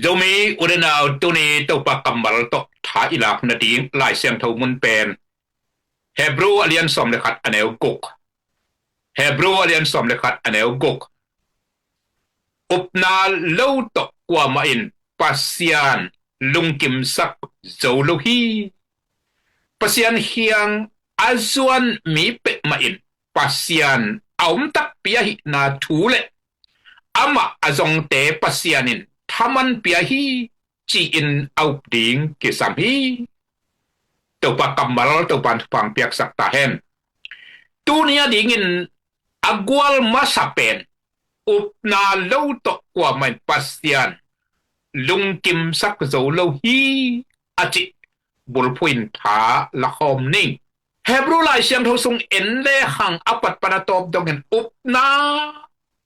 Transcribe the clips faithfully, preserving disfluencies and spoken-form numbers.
Zomi u le nau, tuni Topa kammal tawh tha i lak nading Lai Siangtho mun pen Hebru a lian sawm le khat a neu guk. Hebru a lian sawm le khat a neu guk. Upna lo tawh kuamah in Pasian lungkimsak zo lo hi. Pasian kiang a zuan mi peuhmah in Pasian a om takpi ahihna thu le amah a zongte Pasian in thaman pia hi, ci-in a up ding kisam hi. Topa kammal, Topa in thupha piaksak ta hen. Tuni a dingin a gual masa pen, upna lo tawh kuamah in Pasian lungkimsak zo lo hi, a cih bulphuh in tha lakhawm ni. Hebru Lai Siangtho sung en le hang a pat pan a tawp dongin upna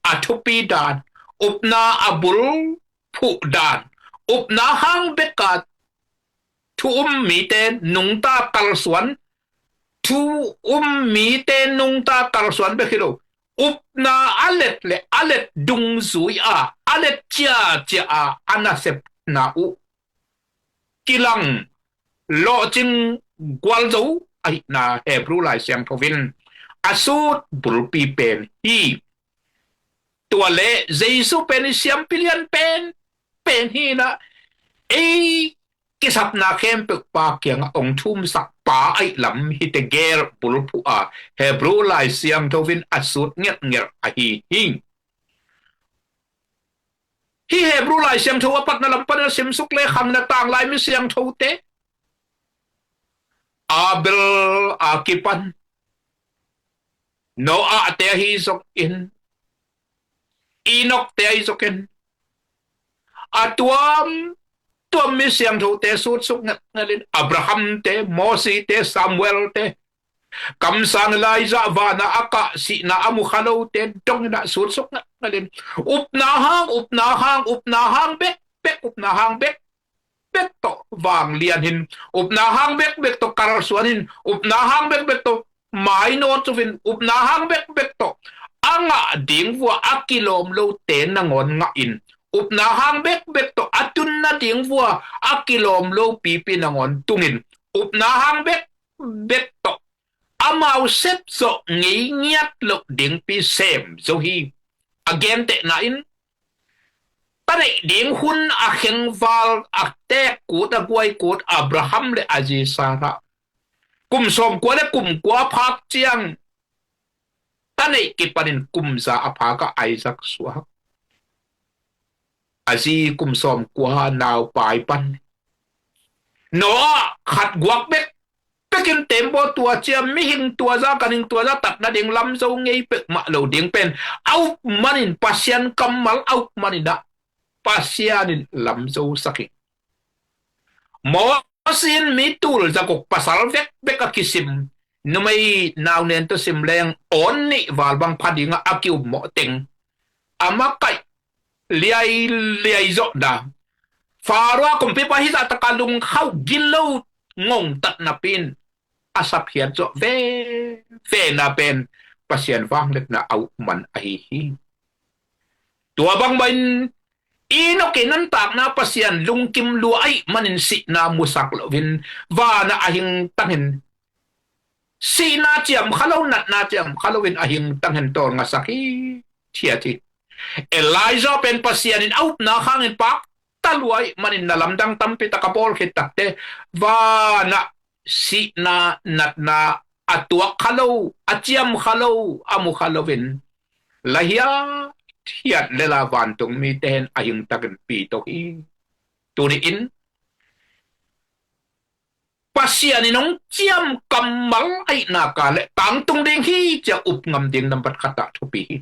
a thupi dan, upna a bulphuh dan, upna hang bek a thu um mite nungta kalsuan, thu um mite nungta kalsuan bek hi lo. Upna a let le a let dungzui a, a let ciacia a, a nasepna uh kilang lawhcing gualzo ahihna Hebru Lai Siangtho in a sut bulpi pen hi. Tua le Jesu pen i siampi lian pen, pen hi na, ei kisapna khempeuh Pa kiangah hong thumsak pa aih lam hi teh gel bulphuh a Hebru Lai Siangtho in a sut ngelhngelh ahi hi. Hi Hebru Lai Siangtho a patna lam pan a simsuk le hang na tanglai mi siangthote, Abel a kipan Noah te ahi zongin, Enoch te ahi zongin, a tuam tuam mi siangthote sutsuk ngelhngelh in, Abraham te, Mosi te, Samuel te, kamsang Elijah, vana a kah, sihna a mu kha lote dongin a sutsuk ngelhngelh in, upna hang, upna hang, upna hang bek bek, upna hang bek bek tawh vanglian in, upna hang bek bek tawh kalsuan in, upna hang bek bek tawh mainawt zo in, upna hang bek bek tawh a ngah ding vua a kilawm lote nangawn ngah in, upna hang bek bek tawh a tunna ding vua a kilawm lo pipi nangawn tungin, upna hang bek bek tawh amau sepzawh ngei ngiat loh dingpi sem zo hi. A gentehna in, ta neih ding hun a khengval a teek kut, a guai kut Abraham le a zi Sarah, kum sawmkua le kum kua phak ciang, ta neih kipanin kum za a phak a Isaac suak. A zi kum sawmkua, nau pai pan. Noah khat guak bek, pekin tembaw tua ciam, mihing tua za, ganhing tua za, tatna ding lamzo ngei peuhmah lo ding pen a up manin, Pasian kammal a up manin ah Pasian in lamzo sak hi. Mosi in mi tul za guk, pasal vekvek a kisim, numei nau nen tawh sim leng awn nih val bang pha dingah a kiummawh teng, a makaih liailiai zawhna, Faro a kumpipa hizah taka lungkhauh gilo ngongtat napi in a sapkhiat zawh vevena pen Pasian vangliatna a up man ahi hi. Tua bangmah in Enoch in a nuntakna Pasian lungkim lua ahih manin sihna musak loin vanah a hingtangin, sihna ciam kha lo, natna ciam kha loin a hingtangin tawlngasak hithiat hi. Elijah pen Pasian in a upna hangin pakta lua ahih manin na lamdang tampi tak a bawl khit takteh vanah sihna, natna a tuak kha lo, a ciam kha lo, a mu kha loin la hiathiat le la vantung mite hen a hingtakin pito hi. Tuni in Pasian in hong ciam kammal ahihna ka le tangtung ding hi ci-a up ngam ding nambat khatah thupi hi.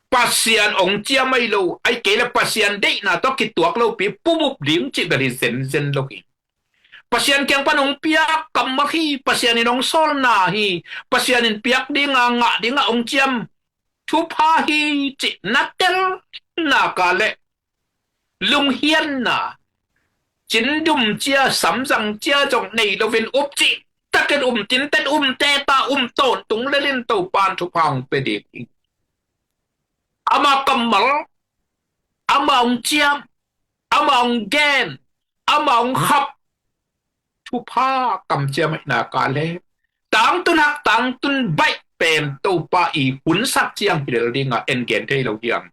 Pasian hong ciam ahi lo, ahih kei le Pasian deihna tawh kituak lopi pumup ding cih bel hi zenzen lo hi. Pasian kiang pan hong piak kammal hi, Pasian in hong sawlna hi, Pasian in piak dinga, ngah dinga hong ciam thupha hi cih na telna ka le lunghianna, cindum cia, samzang cia zong nei loin up cihtakin um, cinten um, teta um, tawntung lelin Topa in thupha hong pia ding hi. Ama kammal, ama hong ciam, Amah hong gen, amah hong khap, thupha kamciam ahih nak leh tangtun hak, tangtun baih pen Topa i hunsak ciang hi lel ding a, en gen thei lo hiam?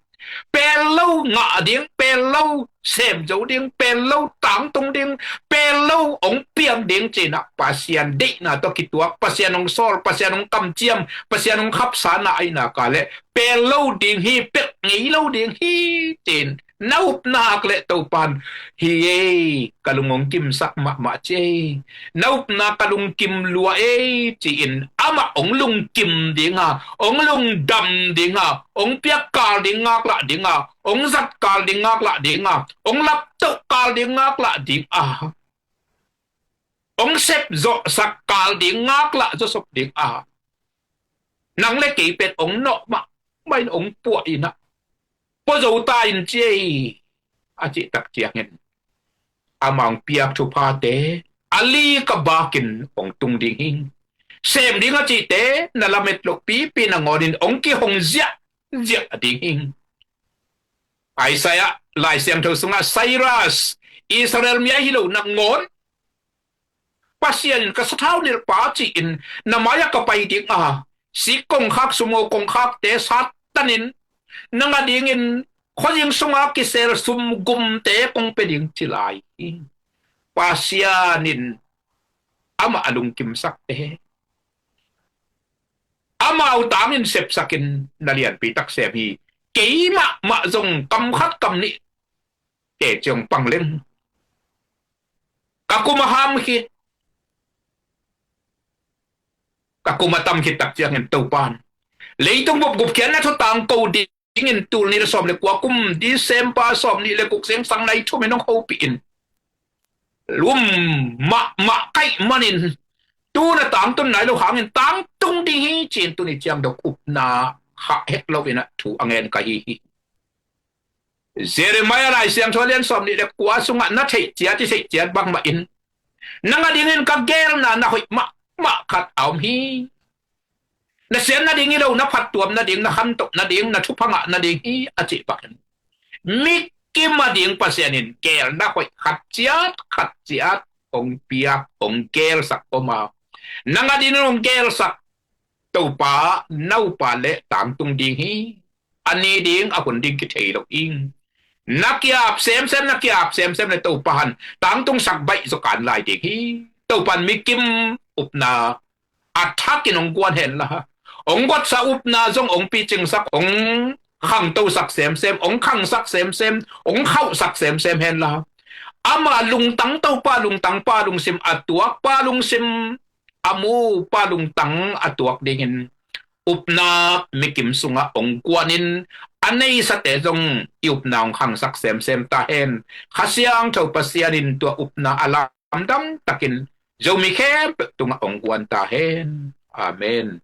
Pel lo ngah ding, pel lo sem zo ding, pel lo tangtung ding, pel lo hong piang ding ci-in ah Pasian deihna tawh kituak, Pasian hong sawl, Pasian hong kamciam, Pasian hong khapsana ahih nak leh pel lo ding hi, pel ngei lo ding hi ci-in na up nak leh Topan, hi ei, ka lung hong kimsak mahmah ci ei, na upna ka lungkim lua ei ci-in amah hong lungkim ding a, hong lungdam ding a, hong piak kal ding ngaklah ding a, hong zat kal ding ngaklah ding a, hong laptoh kal ding ngaklah ding a, hong sepzawhsak kal ding ngaklah zawsop ding a, nang le kei pen hong nawh mahmah in hong puah in ah, pua zo ta in ci ei, a cih tak ciangin amah hong piak thuphate a li ka bakin hong tung ding hi. Sem ding a cihte na lamet loh pipi nangawnin hong kihong ziahziah ding hi. Isaiah Lai Siangtho sungah Cyrus, Israel mi ahi lo nangawn, Pasian in ka sathau nilhpa ci-in na mai-ah ka pai ding a, sik kongkhak, sumngo kongkhakte sat tanin, nang a dingin khuazing sunga kisel sumgumte kong pia ding ci lai hi. Pasian in amah a lungkimsakte amau tangin sepsakin na lianpi tak sem hi. Kei mahmah zong kam khat kam nih te ciang pang leng, ka kum a ham khit, ka kum a tam khit tak ciangin Topan leitung bup gupkhiatna thu tangko dingin tul nih le sawm le kua kum December sawm nih le guk zingsang nai thumin hong hopih in, lum mahmah kaih manin, tu-in a tangtun nai lo hangin tangtung ding hi ci-in tuni ciang dong upna khah het loin ah thu a ngen ka hi hi. Jeremiah Lai Siangtho lian sawm nih le kua sungah na theih ciat, i theih ciat bangmah in, nang a dingin ka geelna na hoih mahmah khat a om hi. Na siat nading hi lo, na phattuam nading, na khantoh nading, na thupha ngah nading hi, a cih bangin, mi kim a ding Pasian in geelna hoih khat ciat khat ciat hong piak, hong geelsak om a, nang a dingin hong geelsak Topa, na upa le tangtung ding hi. A ni ding, a hun ding kithei lo hi. Na ki-ap semsem, na ki-ap semsem le Topa in tangtungsak baih zaw kan lai ding hi. Topa in mi kim upna a thakin hong guan hen la, hong guatsa upna zong hong picingsak, hong khangtosak semsem, hong khangsak semsem, hong khauhsak semsem hen la, ama lungtang, Topa lungtang, Pa lungsim a tuak, Pa lungsim a mu, Pa lungtang a tuak dingin upna mi kim sungah hong guanin, a neisate zong i upna hong khangsak semsem ta hen. Kha Siangtho Pasian in tua upna a lamdang takin Zomi khempeuh tungah hong guan ta hen. Amen.